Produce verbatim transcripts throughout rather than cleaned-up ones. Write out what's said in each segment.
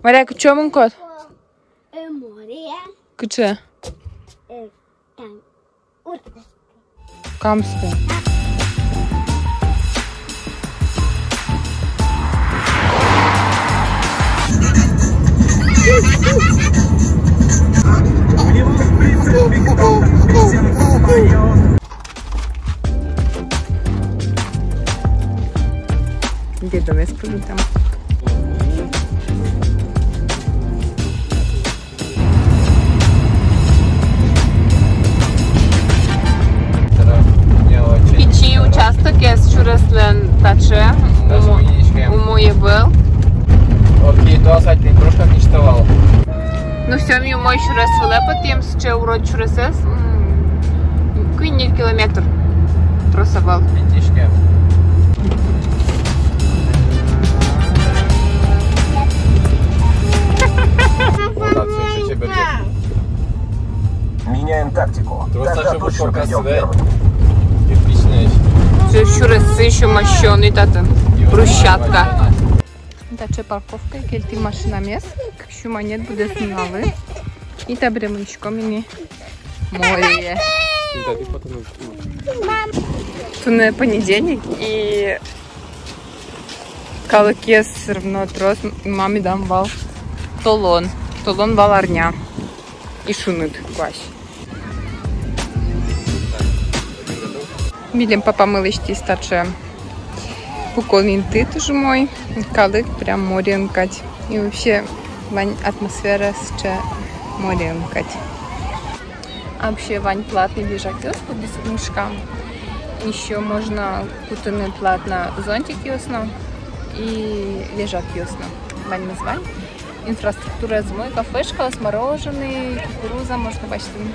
Мария, кытчы мынӥськод? Э, море. Кытчы? Э, там. Урт. Камске. Где домес там? Пичи участокез сюреслэн таӵе, умой, умой ӧвӧл. Окей, то асать игрушка киштовал. Ну всё, ми умой сюрес вылэ потӥм, сыӵе урод сюресэз. М, куинь-ньыль километр. Трос ӧвӧл. Пятишке. Меняем тактику. Когда точно придём первым. Кирпичный. Сю-, сюрессы ещё мощёный татын. Брусчатка. Таӵе парковкае кельтӥм машинамес. Кык сю манет быдэс нуналлы. И табере мынӥськом ини морее. Туннэ понедельник, и калыкез всё равно трос, ма медам вал толон. Толон вал арня. И шуныт куазь. Милем папамы лэсьтӥз таӵе пукон инты, туж умой. Калык прям мореын кадь. И вообще вань атмосфера сыӵе мореын кадь. А вообще вань платный лежакъёс, кудӥз мышка. Ещё можно кутыны платно зонтикъёс но и лежакъёс но. Ваньмыз вань. Инфраструктураез умой, кафешкаос, мороженое, кукуруза можно басьтыны.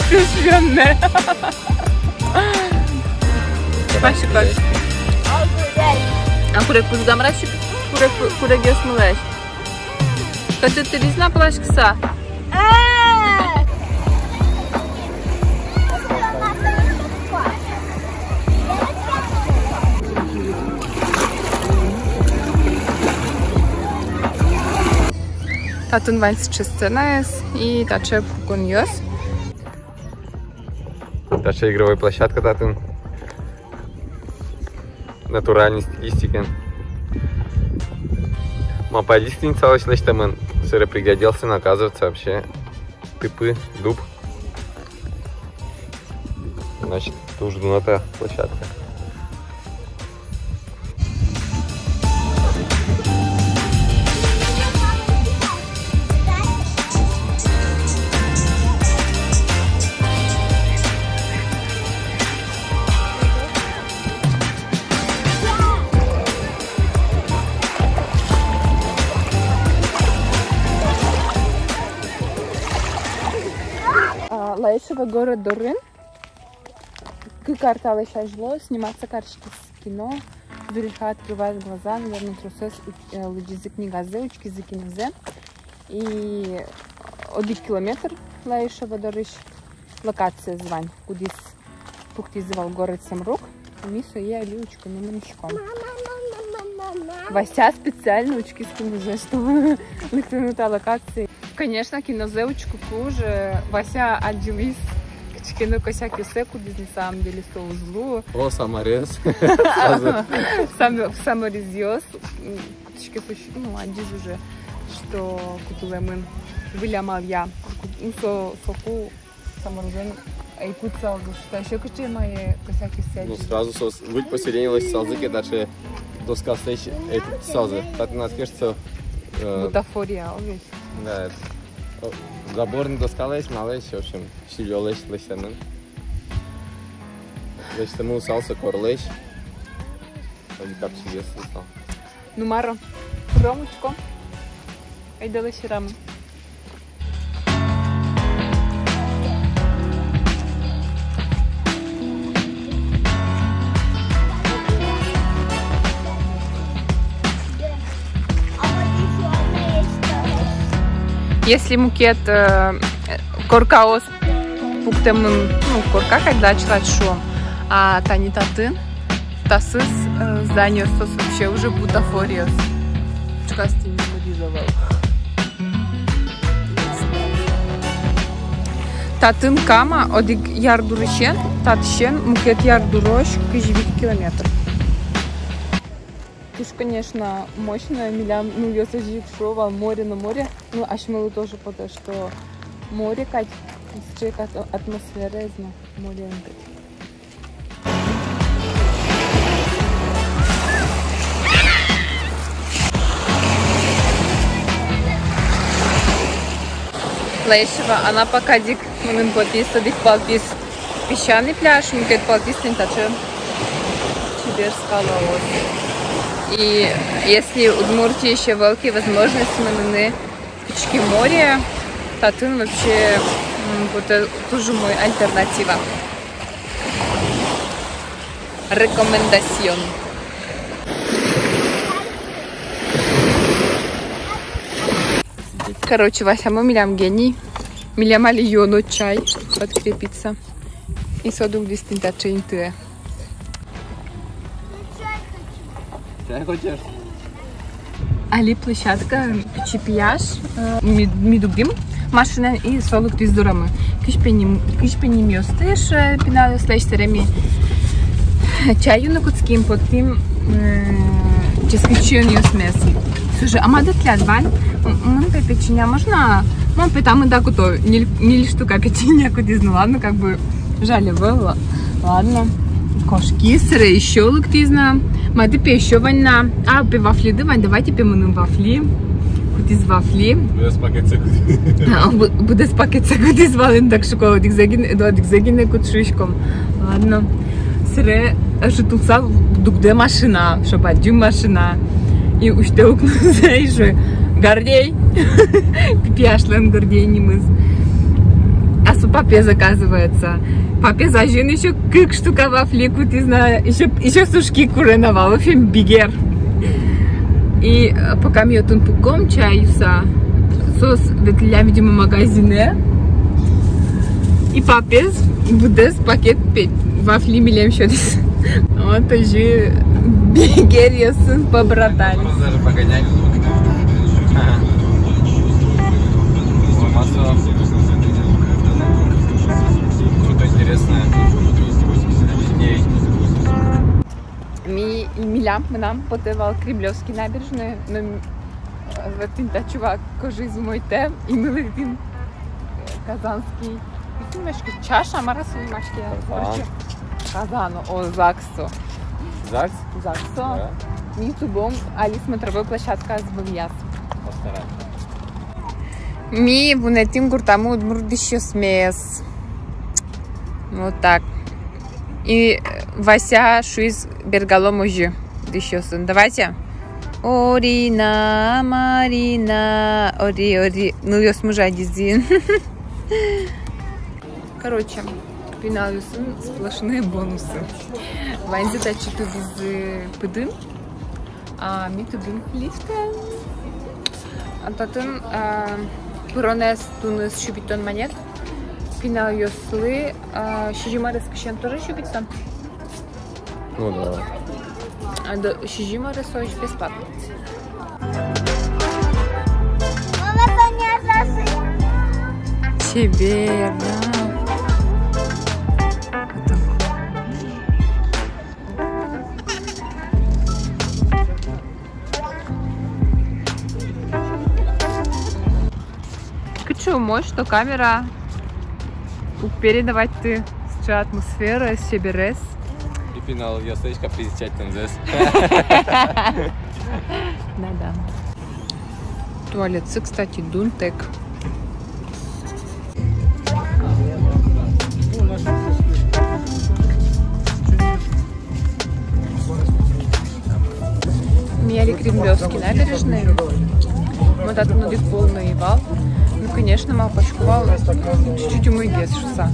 Ты сильная. Спасибо. А курегпуз гамрась, курег, курегъёсмылэсь. Катя, тӥ визьна пыласькыса. Татын вань сыӵе сценаез и таӵе пуконъёс. Таӵе игровой площадка татын. Натуральной стилистикаен. Ма пай лиственницалэсь лэсьтэмын, собере пригляделся, но оказывается вообще тыпы, дуб. Значит, туж дуно та площадка. А, Лаешово город дорын. Кык ар талэсь азьло сниматься кариськиз кино. Зулиха открывает глаза, наверное, тросэз у-, э, лыдӟизы книгазэ, учкизы кинозэ. И одӥг километр Лаешово дорысь локациез вань, кудӥз пуктӥзы вал город Семрук. Ми сое али учкыны мынӥськом. Вася специально учкиз кинозэ, чтобы лыктыны та локацие. Конечно, кинозэ учкыку уже Вася адӟылӥз кыӵе ке но косякъёссэ, кудӥз на самом деле со уз луы. О, саморез. Сам-, саморезъёс. М, кыӵе ке со, ну, адӟиз уже, что кутылэмын выль амалъя. Ну, со, соку саморезэн ӧй кутысалзы, что ещё кыӵе мае косякъёссэ. Ну, адӟиз. Сразу со выль поселение лэсьтысалзы ке, таӵе доскаослэсь ӧй кутысалзы. Татын, наверно, со, э, бутафория, о, ведь. Да, это, о, заборный доскалэсь, малэсь, в общем, сильёлэсь лэсьтэмын. Лэсьтэмын луысал со корлэсь. Али капчигес луысал. Ну, мар-о, пыром, учком. Айдолэ сьӧрамы. Если мукет, э, коркаос Пуктэмын, ну, корка кадь, ачид-ачид шуом. А тани татын, тасыз, э, зданиос, соос вообще уже бутафориос. Ӵукастӥ меморизовал. Татын Кама одӥг ярдурысен, татысен мукет ярдурозь кызь вить километр. Туж, конечно, мощно, милям нылъёс озьы ик шуо вал: море но море. Ну, асьмелы тоже потэ, что море кадь, сыӵе ат-, атмосфераез но море кадь. Лэсьтӥ вал, Анапа кадь ик мыным потӥз, одӥг палтӥз песчаный пляж, мукет палтӥз тӥни таӵе чебер скалаос. И если Удмуртиысь ӧвӧл ке возможность мыныны кытчы ке море, татын вообще, м, вот, э, туж умой альтернатива. Рекомендасьон. Короче, Васямы милям гений. Милям али юоно чай, подкрепиться. И со дугдӥз тӥни таӵе интые. Чай хочешь? Али площадка, пичи пияш, э, ми, ми дугдӥм машинаен, и со лыктӥз дорамы. Кызь пеним, кызь пеним ёстыш, э, пиналъёслэсь, сэре ми чай юны кутским, поттӥм, э, ческыт сиёнъёсмес. Слушай, а мар тӥляд вань? М, мон пе печенья можно? Мон пе та мында куто, ньыль, ньыль штука печенья кутӥз, ну ладно, как бы жаль ӧвӧл, ла-, ладно. Кошкиз, сэре ещё лыктӥз на. Мар тӥ пе ещё вань на? А, пе вафлиды вань, давайте пе мыным вафли. Кутӥз вафли. Быдэс пакетсэ кутӥз. А, бы-, быдэс пакетсэ кутӥз вал ини, так шуко, одӥгзэ гинэ, да, одӥгзэ гинэ кут шуиськом. Ладно. Сэре ӧжытылыса дугдэ машина, шо бадӟым машина. И усьтэ укнозэ, и шуэ: «Гордей». Пи-, пияшлэн Гордей нимыз. А со папез, оказывается. Папез азьын ещё кык штука вафли кутӥз на, ещё, ещё сушки куре на вал, в общем, бигер. И, э, пока ми отын пуком чай юса, соос ветлӥллям, видимо, магазинэ. И папез быдэс пакет пе-, вафли милем сётӥз. Вот озьы бигеръёсын побратались. Можно даже погонять. Ага. О, масло. Круто, интересно. Идея. Ми, милям, мынам потэ вал Кремлёвский набережной, но м-, э, вот тӥни та чувак кожиз умойтэм, и ми лыктӥм, э, Казанский. Кытын нимаське? Чаша, мар со нимаське? Казан. Короче, Казан, о, ЗАГС со. ЗАГС? ЗАГС со. Да. Ми тубом али смотровой площадкаез вылӥяз. Постараться. Ми вунэтӥм гуртамы удмурт дӥсьёсмес. Вот так. И, э, Вася шуиз бергалом озьы дӥсьёсын. Давайте. Орина, Марина, ори, ори. Нылъёсмы жадизы ини. Короче, пиналъёсын сплошные бонусы. Ваньзы татчы тубизы пыдын, а ми тубим лифтэн. А татын, а, пыронэз туннэ сю витьтон манет. Пиналъёслы, а, сизьым арескысен тоже сю витьтон. Ну да. А до сизьым аресозь бесплатно. Чебер, да. Кыӵе умой, что камера уг передавать ты сыӵе атмосфера, чеберез. И пиналъёслэсь капризъяськонзэс. Да-да. Туалетсы, кстати, дунтэк. Ми али Кремлёвский набережной. Мон татын одӥг пол но ӧй вал. Ну, конечно, малпасько вал, чуть-чуть умойгес шуса.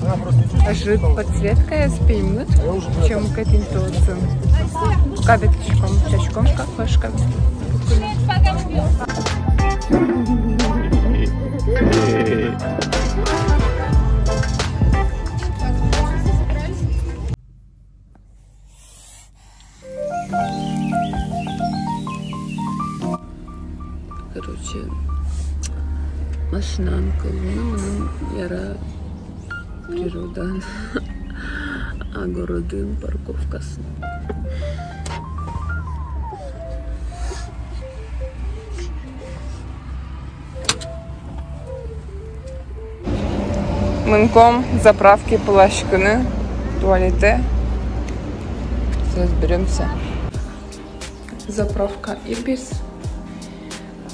Ӧжыт подсветкаез, пеймыт, чем кытын татын. Пока ветлӥськом, сяськом кафешкае. Эй. Машинаен кылдыны мыным яра природаын, огородын, парковкаосын. Мынӥськом заправкае пыласькыны, туалетэ. Сейчас берёмся. Заправка Ибис.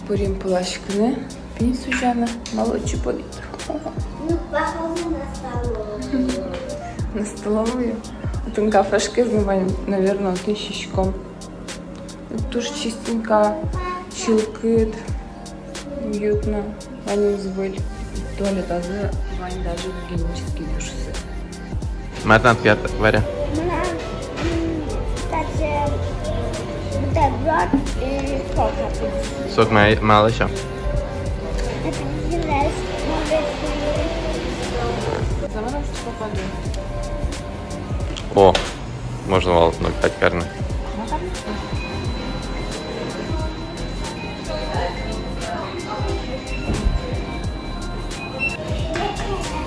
Пырим пыласькыны, пинь сузяны, малы чипонит. Ну, похоже на столовую. На столовую? Отын кафешкаез но вань, наверно, отын сиськом. Туж чистенько, чылкыт, уютно, ваньмыз выль. Туалетазы вань даже гигиенический душсы. Мар тынад кият, Варя? Мынам, м, таӵе бутерброд и кока. Сок ма-, малы ещё? Апельсин есть. О, можно вал награть карны.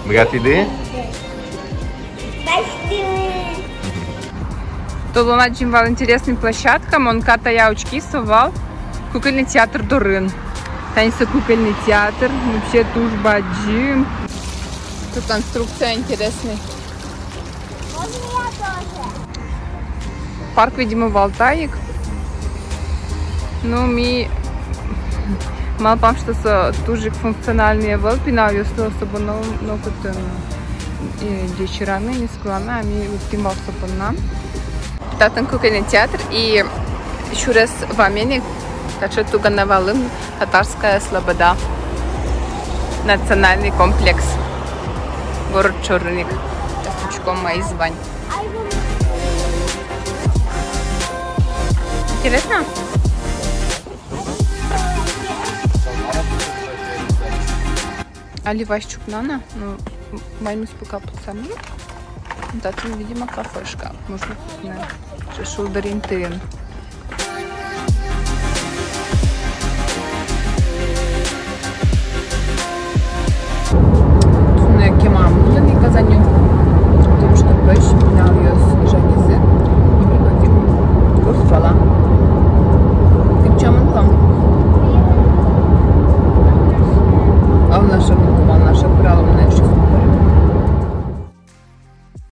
Быгатӥды? Толон адӟим вал интересный площадка, мон катая учки, со вал кукольный театр дорын. Тани со кукольный театр, вообще туж бадӟым. Тут конструкция интересный. Парк, видимо, вал та ик. Ну, ми малпам, что со туж ик функциональный ӧвӧл, пиналъёслы особо но, нокытын, э, ӟечыраны, нискыланы, а ми лыктӥм вал со понна. Татын кукольный театр и сюрес вамен ик таӵе туган валын Татарская слобода. Национальный комплекс. Город шорын ик. Учком, маиз вань. Интересно? Али вазь ӵукна на, ну, ваньмыз пока пытсам. Татын, видимо, кафешка. Можно кутыны. Шулдыр интыын.